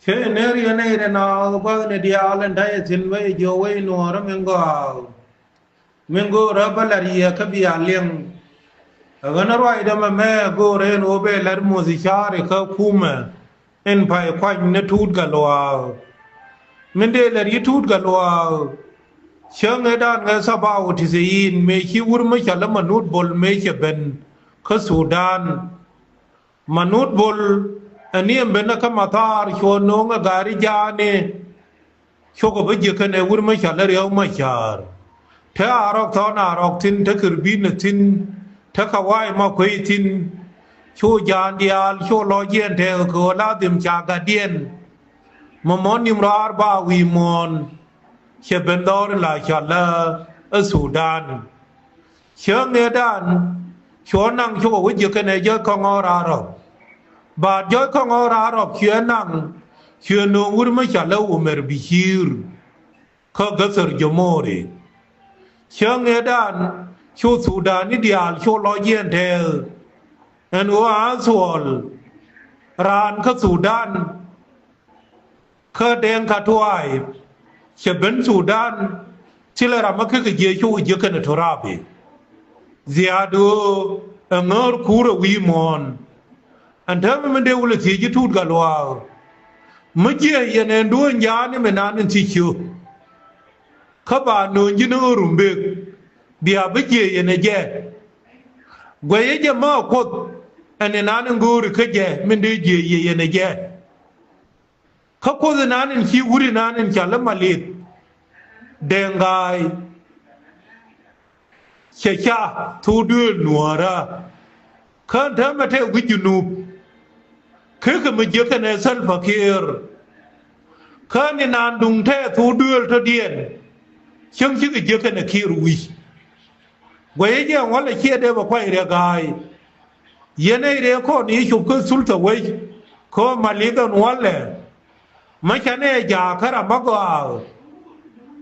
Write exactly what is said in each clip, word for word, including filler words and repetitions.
Kɛ nɛr yɛn nɛy rɛ naath gua̱thni diaal in ta̱yɛ thi̱n wec jiö wec nuɔɔrä min gɔaa. Min go̱o̱rä bä la̱r yɛ kä bia liɛŋ. Ɛ ɣän ruacdä mɛmɛ go̱o̱rä ɛn ɣöö bɛ la̱r muth ca̱ri kä kumɛ in pay kuany ni Tuut Gatluak. Min dee la̱r yi Tuut Gatluak. Cäŋ ëëdan ŋɛ thabaw ti thiin mëë ci wur mi cɔal i̱ Manut Bol mëë cɛ ben kä Thudan. Manut Bol ɛ ni ɛn ben kä mathaar cuɔ no̱o̱ŋ ɛ gari ja̱a̱ni. Cukɛ bä jiäk kɛnɛ wur mi cɔal i̱ Riɛk Macäär. Te Arɔk Thɔn Arɔk thi̱n, te Kɛrbin ɛ thi̱n, te Kaway Makuey thi̱n. Cu ja̱a̱n diaal cu lɔc jiɛn tɛɛk kɛ ɣöö la dhim ca gatdiɛn. Mɔmɔ ni̱m raar ba wi̱i̱ muɔ̱ɔ̱n. Cɛ ben dhɔr in la cɔal i̱ Thudan. Cäŋ ëëdan cuɔ naŋ cukɛ wä jiäk kɛnɛ Jɔc Kɔŋ Ɣɔr Arɔp. Baat Jɔc Kɔŋ Ɣɔr Arɔp cuɛ naŋ cuɛ no̱o̱ŋ wur mi cɔal i̱ Umɛr Biciir. Kä Gäthär Jomori. Cäŋ ëëdan cu Thudani diaal cu lɔc jiɛn tɛɛth. Ɛn ɣöö a thuɔl raan kä Thudan. Kä Dɛŋka Tuay cɛ ben Thudan. Thilɛ ram mi kekɛ jiɛ cu jiäk kɛnɛ Turabi. Dhiaat ɣöö ɛ ŋäär kuur ɛ wi̱i̱ muɔ̱ɔ̱n. Ɛn täämɛ min dee wulɛ thiec ji̱ Tuut Gatluak. Mi jiɛ yɛn ɛn duɔ̱ɔ̱ny ja̱a̱ni mi nan in thiec ciö. Kä ba no̱o̱ny ji̱n ɣöö Rumbek bia bi jiɛ yɛn ɛ jɛ. Guɛyɛ jɛ mä Kuoth ɛn in nan in go̱o̱ri kä jɛ min dee jiɛ yɛ yɛn ɛ jɛ. Kä Kuoth inan in ci wur inan in cɔal i̱ Malith Dɛŋga̱a̱y. Cɛ ca thok duëël nuäärä. Kä ɛn täämɛ tɛk wi̱c Junub. Kekɛ mi jiäk kɛnɛ Salva Kiir. Kä ɛn inan duŋ tɛk thok duëël tɔ̱diɛn. Cäŋ cikɛ jiäk kɛnɛ Kiir wi̱c. Guɛyɛ jɛ ɛn walɛ ciɛ dee bɛ kuay Riɛk Ga̱a̱y. Yɛn ɛ rɛɛ kɔn i̱ cop kä thultha wec. Kä Malith ɛn walɛ. Mä canɛ ja̱a̱kä ram mä gɔaa.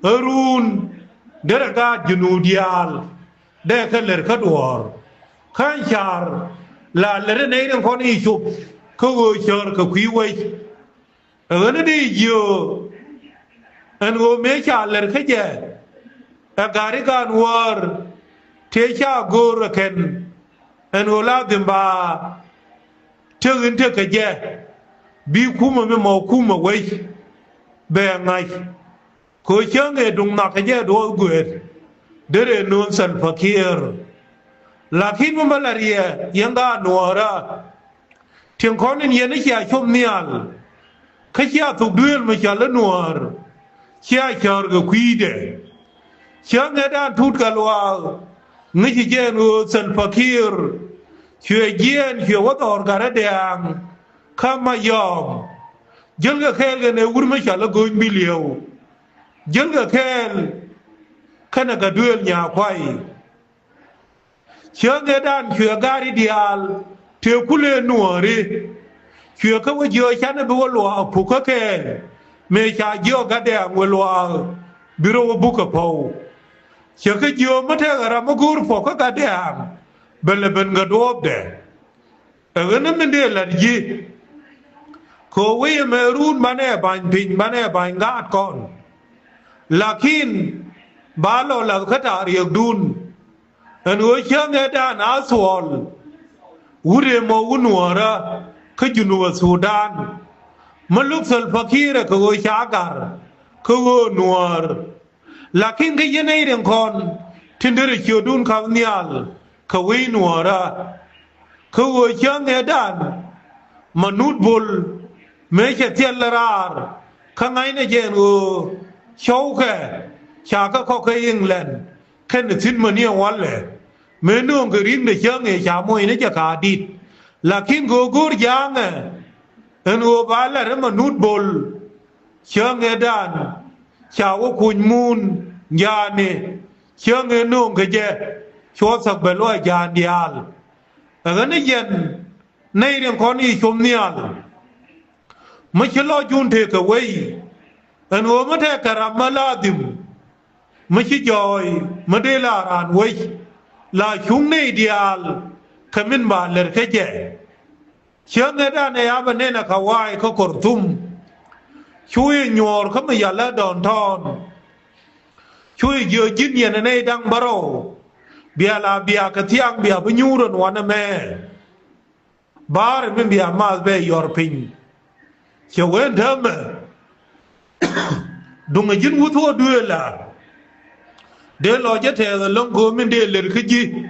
Ɛ run derɛ gaat Junub diaal. Dee kä lɛr kä duɔ̱ɔ̱r. Kä ɛn ca̱r la lɛr ɛ nɛy rin kɔn i̱ cop kä ɣöö cäär kɛ kui̱ wec. Ɛ ɣän ni di jiö. Ɛn ɣöö mëë ca lɛr kä jɛ. Ɛ gari gaan wäär. Tëë ca go̱o̱r ɛ kɛn. Ɛn ɣöö la dhim ba. Tëk in tëk kɛ jɛ. Bi kumä mi mɔ kumä wec. Bɛ ŋa̱c. Kɛ ɣöö cäŋ ëë duŋ nhɔakä jɛ duɔth guëët. Derɛ no̱o̱ŋ Salva Kiir. Lakin mi bä la riɛ yɛn gaat nuɔɔrä. Tin kɔn in yɛn i̱ cia cop nhial. Kä cia thok duëël mi cɔal i̱ nuäär. Cia cäär kɛ kui̱dɛ. Cäŋ ëëdan Tuut Gatluak. Ŋäci jɛ ɛn ɣöö Salva Kiir. Cuɛ jiɛɛn cuɛ wä dhɔr Gatdɛ Dɛ̈ɛ̈ŋ. Kä Mayɔm. Jälkɛ kɛɛl kɛnɛ wur mi cɔal i̱ Go̱o̱ny Biliëw. Jälkɛ kɛɛl kɛnɛ Gatduëël Nyakuay. Cäŋ ëëdan cuɛ gari diaal tëë kulëë nuääri. Cuɛ kä wä jiök canɛ bi wä luaak puk kä kɛɛl. Mëë ca jiök Gatdɛ Dɛ̈ɛ̈ŋ wä luaak bi rɔ wä buk kɛ pɔw. Cɛ kä jiök mi tëëkɛ ram mi go̱o̱r puɔ̱k kä Gatdɛ Dɛ̈ɛ̈ŋ. Bɛ lɛ ben kɛ duɔ̱ɔ̱pdɛ. Ɛ ɣän ni min dee la̱t ji̱. Kɛ ɣöö wec ɛmɛ run banɛ ba̱ny piny banɛ ba̱ny gaat kɔn. Lakin ba lɔ lath kä ta̱a̱ riɛkdun. Ɛn ɣöö cäŋ ëëdan a thuɔl. Wut ëë mɔ wut nuäärä kä Junub Thudan. Mi luk Salva Kiir ɛ kɛ ɣöö ca ga̱r kä ɣöö nuäär. Lakin kä yɛn nɛy rin kɔn tin derɛ ciötdun ka̱m nhial kɛ wec nuɔɔrä. Kä ɣöö cäŋ ëëdan Manut Bol mëë cɛ thil raar kä ŋa̱cnɛ jɛ ɛn ɣöö cɔwkɛ ca kɛ kɔk kä England kɛnɛ thi̱n mäni ɛn walɛ. Mëë nööŋkɛ ri̱ŋdɛ cäŋ ëë ca moc ni jɛ ka̱a̱dit. Lakin kɛ ɣöö go̱o̱r ja̱a̱ŋɛ ɛn ɣöö ba la̱t ɛ Manut Bol. Cäŋ ëëdan ca wä kuny mun ja̱a̱ni. Cäŋ ëë nööŋ kɛ jɛ cuɔ thäk bɛ luɔc ja̱a̱n diaal. Ɛ ɣän ni yɛn nɛy rin kɔn i̱ com nhial. Mi ci lɔcdun tëëkɛ wei ɛn ɣöö mi tɛkɛ ram mi la dhim. Mi ci jɔɔy mi dee la raan wec la cuŋ nɛy diaal kɛ min ba lɛr kä jɛ. Cäŋ ëëdan ɛ ya bɛ nɛn ɛ Kaway kä Kɔrtum. Cu yɛ nyuɔɔr kä mi yalä downtown. Cu yɛ jiök ji̱n yɛn ɛ nɛy da̱ŋ bärɔw. Bia la bia kɛ thiaŋ bia bi nyuur ɛn wanɛ mɛ. Ba̱a̱r mi bia math bɛ yɔr piny. Cɛ wen täämɛ. Duŋ ɛ ji̱n wuth wä duëël la. Dee lɔ jɛ tɛɛth ɛlɔ̱ŋ kööm min dee lër kä ji̱.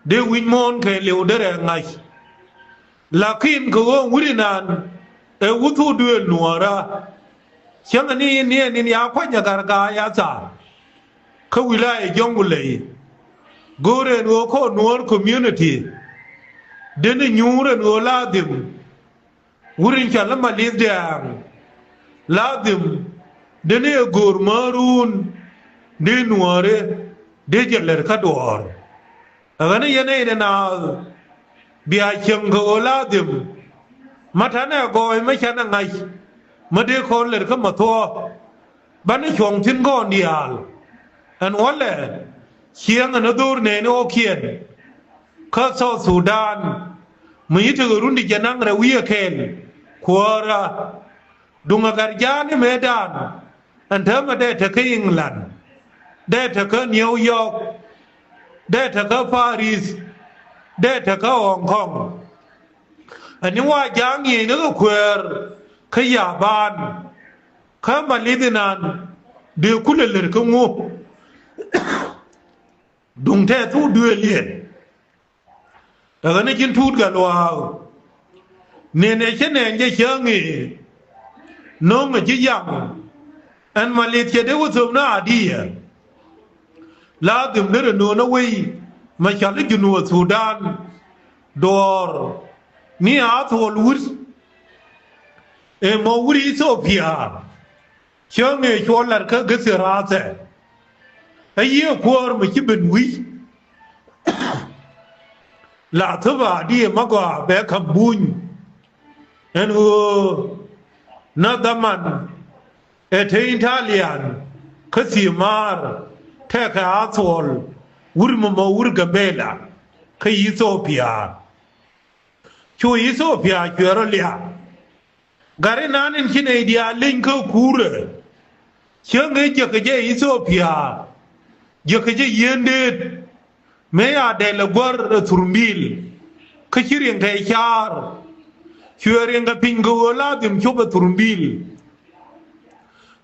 Dee wi̱c muɔ̱ɔ̱n kɛ liw derɛ ŋa̱c. Lakin kɛ ɣöö wi̱r inan ɛ wuth wä duëël nuɔ̱ɔ̱ra. Cäŋɛ ni in niɛn in ya kuany ɛ gargaa ya thaar. Kä wi̱laayɛ Jɔ̱ŋ ku ley. Go̱o̱r ɛn ɣöö kɔn Nuɔ̱ɔ̱r community. Deni nyuur ɛn ɣöö ladhim. Wur in cɔal i̱ Malith Dɛ̈ɛ̈ŋ. Ladhim. Deni ɛ go̱o̱r määrun. Dee nuɔ̱ɔ̱ri. Dee jɛ lɛr kä duɔ̱ɔ̱r. Ɛ ɣän i̱ yɛn ɛ in ɛ naath. Bia cieŋ kɛ ɣöö ladhim. Ma ta̱nɛ gɔɔy ma canɛ ŋa̱c. Ma dee kɔn lɛr kä ma thuɔ̱ɔ̱. Banɛ cuɔ̱ŋ thi̱n kɔn diaal. Ɛn wälɛ. Cieŋ ɛn ɛ dho̱r nɛɛni ɣɔ̱kiɛn. Kä South Sudan. Mi yi tekɛ run ti jɛ naŋ rɛw wi̱i̱ ɛ kɛɛl. Kuäärä. Duŋ ɛ gat ja̱a̱n i̱ mëëdan. Ɛn täämɛ dee tekä England. Dee tekä New York. Dee tekä Paris. Dee tekä Hong Kong. Ɛn i̱ wa ja̱a̱n ŋi̱eecni kɛ kuäär. Kä Yaban. Kä Malith inan. Dee kulɛ lër kä ŋu. Duŋ tɛth thuk duëël yɛ. Ɛ ɣän ɛ ji̱n Tuut Gatluak. Nɛn ɛ cä nɛn jɛ cäŋ i̱. No̱o̱ŋ ɛ ji̱ yaŋ. Ɛn Malith cɛ dee wä thöp ni adiɛ. Ladhim derɛ no̱o̱n ɛ wei. Mɛ cɔal i̱ Junub Sudan. Duɔ̱ɔ̱r. Ni a thuɔl wut. Ëë mɔ wut Ithiopia. Cäŋ ëë cuɔ lat kä gäthi rathɛ. Ɛ yiëë kuäär mi ci ben wi̱c. La thöp a diɛ ma gɔaa bɛ ka̱m buny. Ɛn ɣöö na dhaman ɛ te Italian kä thiëëmaar tɛkɛ a thuɔl wur mi mɔ wur Gambela kä Ithiopia. Cu Ithiopia cuɛ rɔ liaak. Gat inan in ci nɛy diaal leny kä kuurɛ. Cieŋ ëë jiäkä jɛ Ithiopia. Jiäkä jɛ yieen deet. Mëë ya dɛl ɛ guäär ɛ thurmbil. Kä ci riɛŋ kɛ caar. Cuɛ riɛŋ kɛ piny kɛ ɣöö ladhim cop ɛ thurmbil.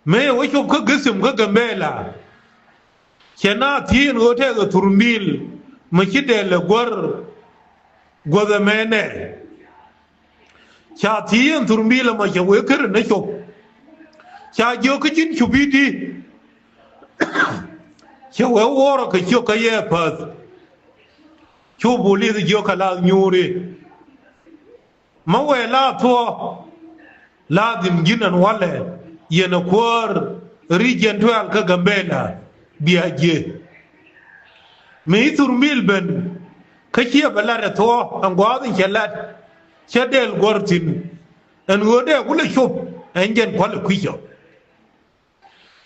Mëë wä cop kä gethim kä Gambela. Cɛ na thieen ɣöö tɛkɛ thurmbil. Mɛ ci dɛl ɛ guäär. Guäth ɛmɛnɛ. Ca thi̱i̱ ɛn thurmbil ɛmɔ cɛ wee kärɛ ni cop. Ca jiök kä ji̱n cup i̱di. Cɛ wee wuɔrɛ kɛ ciök kä yɛ päth. Cu bulith jiök kɛ lath nyuuri. Ma wee la thuɔ̱k. Ladhim ji̱n ɛn walɛ yɛn ɛ kuäär region twelve kä Gambela bia jiɛ. Mi thurmbil ben kä ciɛ bɛ lat ɛ thuɔ̱k ɛn gua̱a̱th in cɛ lat. Cä dɛl guɔ̱r thi̱n ɛn ɣöö dee kulɛ cop ɛn jɛn kualɛ kui̱cɔ.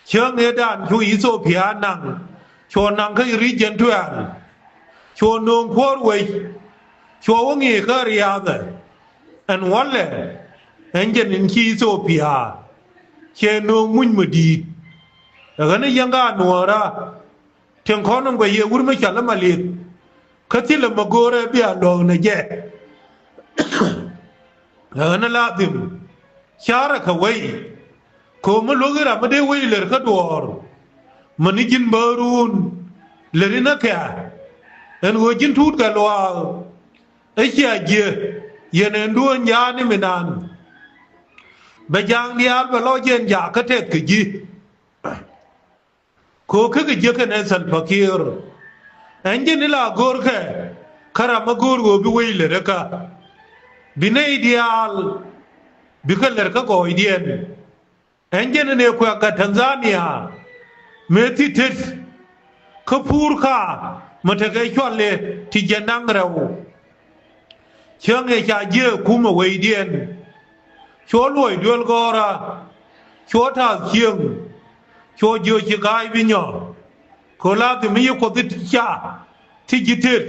Cäŋ ëëdan cu Ithiopia naŋ cuɔ naŋ kä region twelve. Cuɔ nööŋ kuɔ̱r wec. Cuɔ wä ŋi̱i̱c kä riathɛ. Ɛn walɛ ɛn jɛn in ci Ithiopia. Cɛ nööŋ muc mi di̱i̱t. Ɛ ɣän i̱ yɛn ka nuɔ̱ɔ̱ra. Tin kɔn in guɛ yɛ wur mi cɔal i̱ Malith. Kä thilɛ mi go̱o̱rɛ bia luɔ̱k ni jɛ. Ɛ ɣän i̱ ladhim. Carɛ kɛ wei. Ko̱o̱m mi luäk i̱ ram mi dee wec lër kä duɔ̱ɔ̱r. Mäni ji̱n bäärun. Lër inä kɛ. Ɛn ɣöö ji̱n Tuut Gatluak. Ɛ cia jiɛ. Yɛn ɛn duɔ̱ɔ̱n ja̱a̱n i̱ mi naan. Bɛ ja̱a̱ŋ diaal bɛ lɔ jɛn jaak kä tɛth kɛ ji̱. Ko̱ kä kɛ jiäk kɛnɛ Salva Kiir. Ɛn ji̱n ila go̱o̱rkɛ kä ram ma go̱o̱r ɣöö bi wec lät kä bi nɛy diaal. Bikɛ lät kä gɔɔydiɛn. Ɛn ji̱n in ëë kuɛ̈k kä Tanzania mëë thi tet kä puur ka mi tekɛ cuali ti jiɛn da̱ŋ rɛw. Cäŋ ëë ca jiëë kumɛ wecdiɛn. Cuɔ luɔc duel gɔɔra. Cuɔ ta̱a̱th cieŋ. Cuɔ jiö ci ga̱a̱c bi nyɔk. Kɛ ɣöö ladhim mi yi kuɔth ti ca ti ji̱ tet.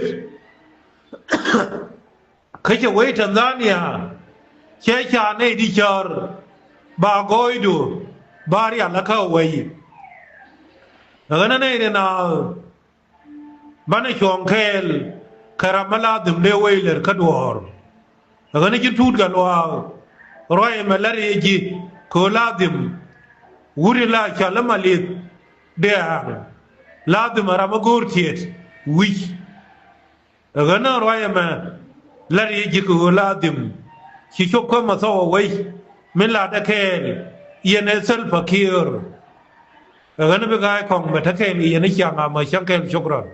Kä cɛ wec Tanzania cɛ ca nɛy di cäär. ba gɔɔydu ba rial kä wec. Ɛ ɣän ɛ nɛy ri naath banɛ cuɔ̱ŋ kɛɛl kɛ ram mi la dhim dee wec lɛr kä duɔ̱ɔ̱r. Ɛ ɣän ɛ ji̱n tuut kɛ luaak ruac ɛmɛ la̱r yɛ ji̱ kɛ ɣöö la dhim wut in la cɔl i̱ Malith Dɛ̈ɛ̈ŋ, la dhim ɛ ram mi go̱o̱r tiɛt wi̱c. Ɛ ɣän ɛ ruac ɛmɛ la̱r yɛ ji̱ kɛ ɣöö la dhim ci cop kä mɛ thɔw ɛ wec min la dee kɛɛl yɛn ɛ Salva Kiir. Ɛ ɣän ɛ bi ga̱a̱c kɔŋ mɛ te kɛɛl yɛn ɛ ciaŋ amä cäŋ kɛɛl. Cukran.